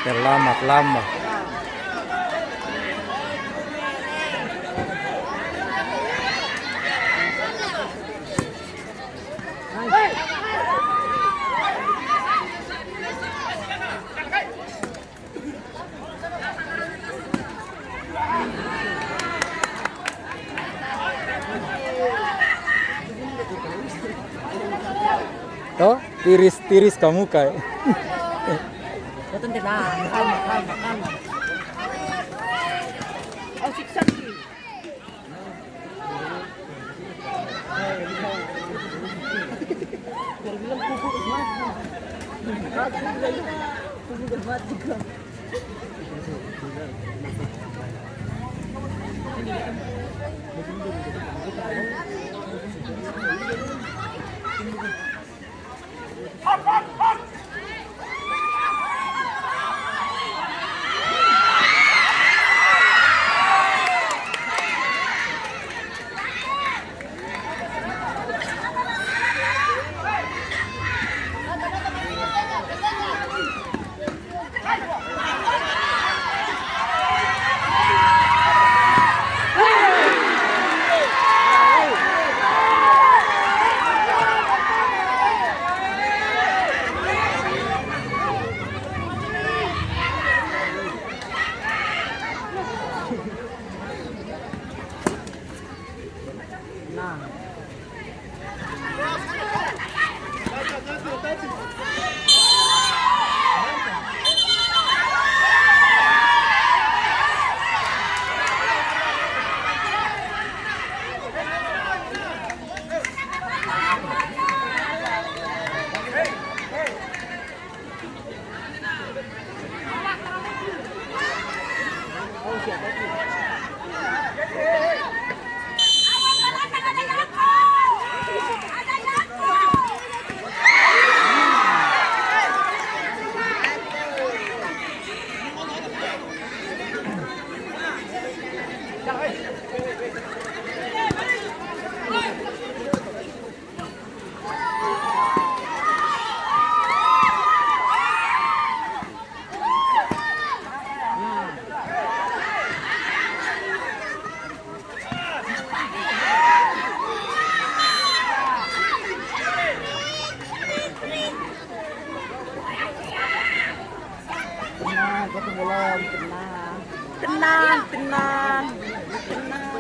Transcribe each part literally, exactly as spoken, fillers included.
Terlambat, lambat. To, tiris, tiris kamuka e. Katong tenang, kalma, kalma, kalma. Au siksa dulu. Tenang, gotong royong, tenang. Tenang, tenang, tenang.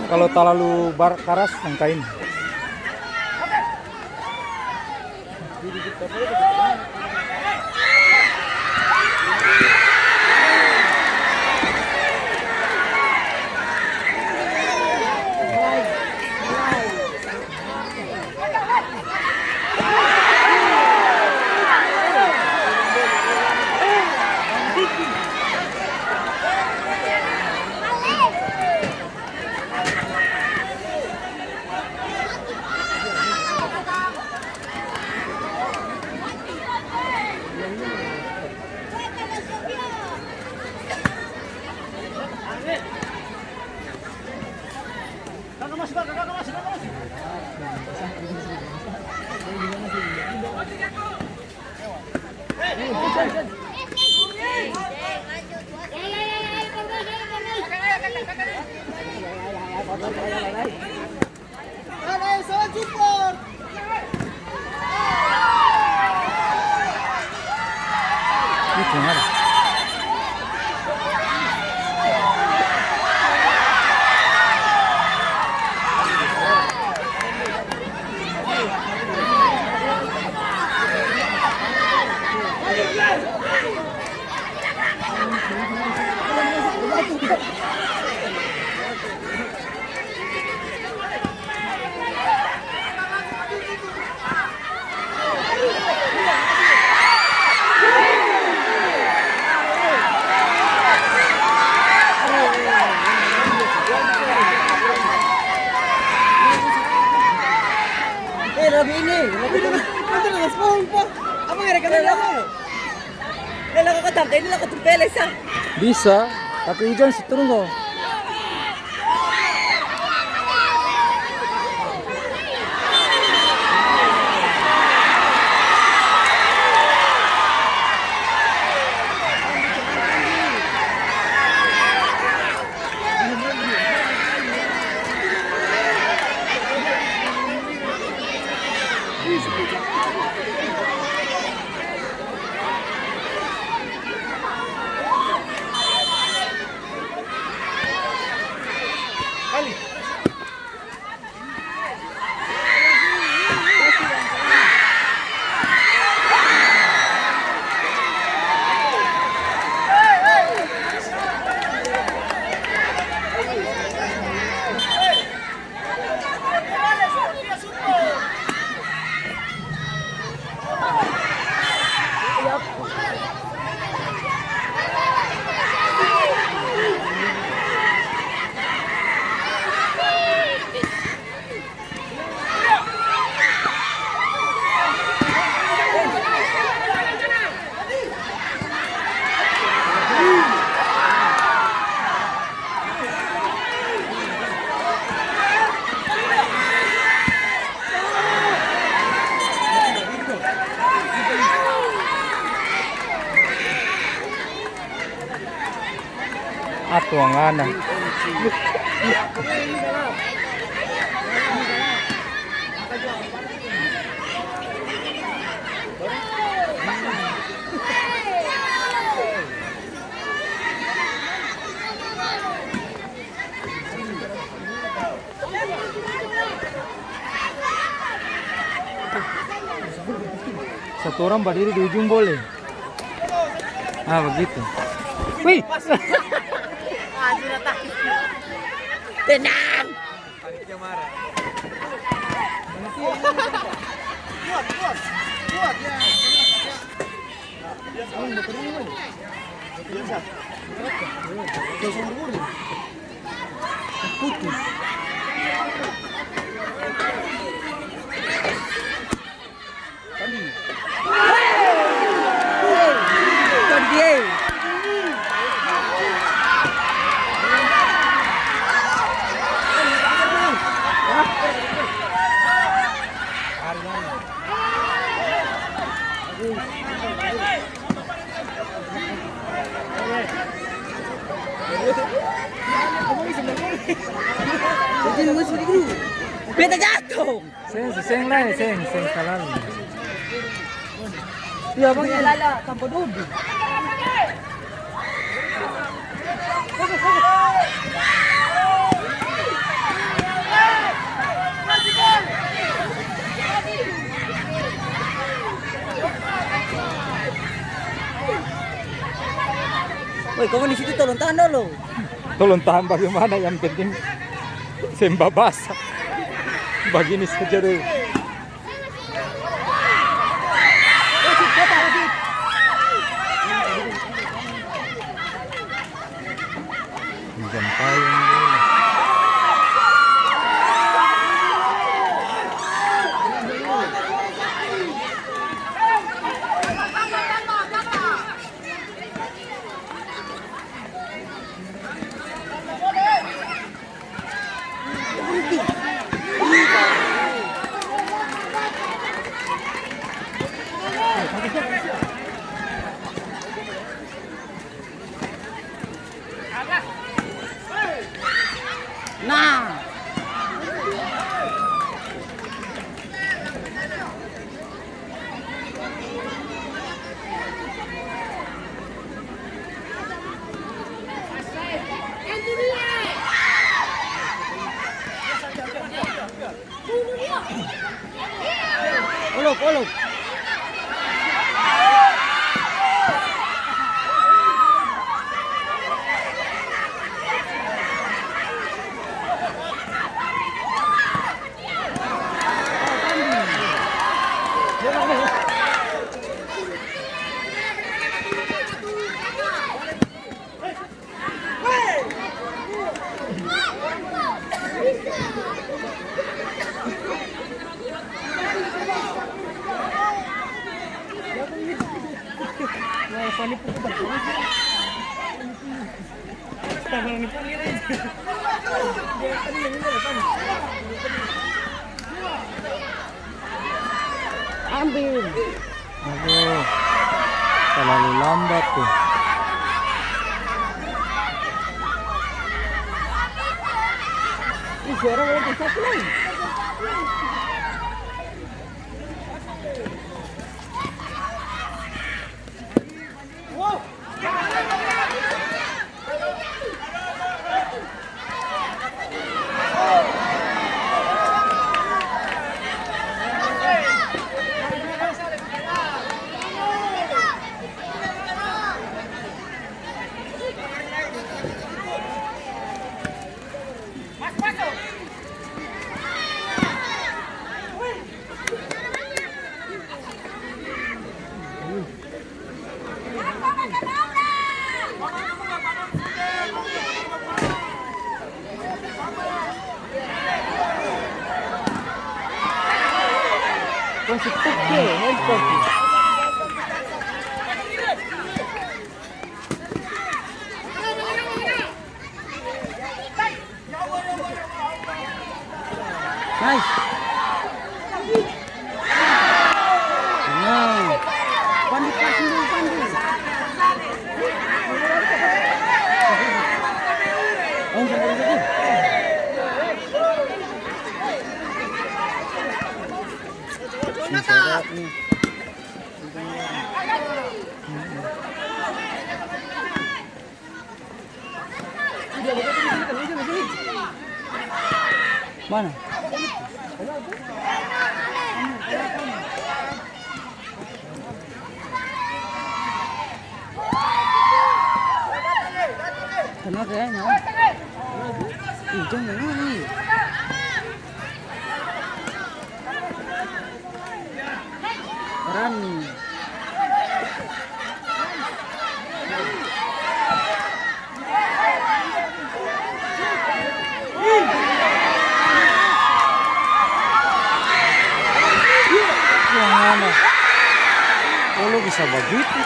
Kalo talalu bar-, karas, sangkain. Eh, Rabi ini, Rabi ini. Apa yang rekam ini? Eh, lako katanta ini lako tumpele sa. Bisa, tapi hujan su turun kong. Tuangana. Satu orang badiri di ujung boleh. Ah, begitu. Wih. Tenang. Panitia marah. Kuat, kuat, kuat. Biasa. Biasa. Putus. Beta jatuh. Seng, seng lai, seng, seng talalu. Iya, Bang, iya. Lala, tanpa dudu. Woi, kamu di situ tolong tahan dulu. Tolong tahan bagaimana, yang penting seng babasa. Bagini saja deh. Pinjam payung dulu. Nah. Olok, olok. Ambil. Aduh, talalu lambat tuh. Ih, suara orang satu lagi. Nice. Tenang. Pandi, passing dulu, Pandi. Mana? Kena kayaknya. Ih, jangan, ih. Rami. Yang mana? Olo bisa bagitu?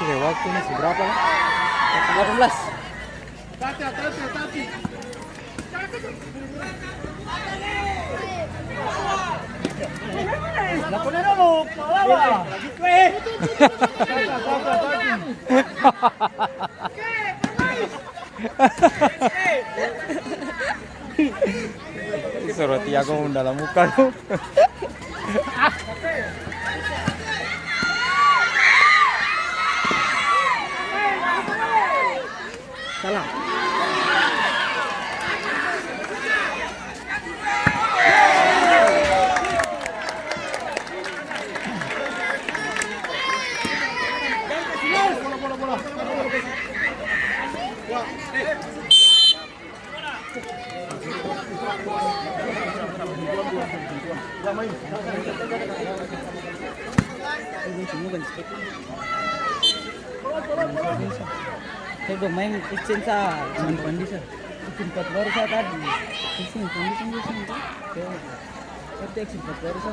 Sudah waktu ni, su berapa? Delapan belas. Suruh Tiago dalam muka tu. Salah. Tong dong maeng exchange sa. Maeng pandi sa. Exchange empat baru sa tadi. Exchange pandi sa, dia sini, kan? Tapi X empat baru sa.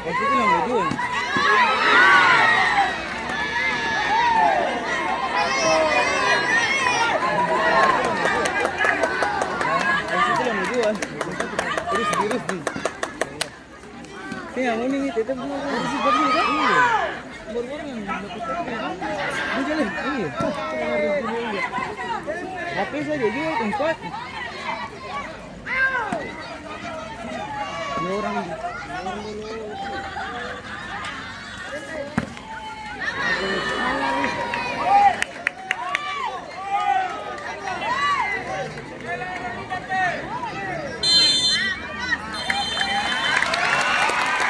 X itu nomor dua. X itu nomor dua. Terus virus di. Ini yang unik nih, tetep dua. Iya. Baru-baru yang dapet tetep dua. Dua kali? Iya. H P saja jual empat. Ini orang.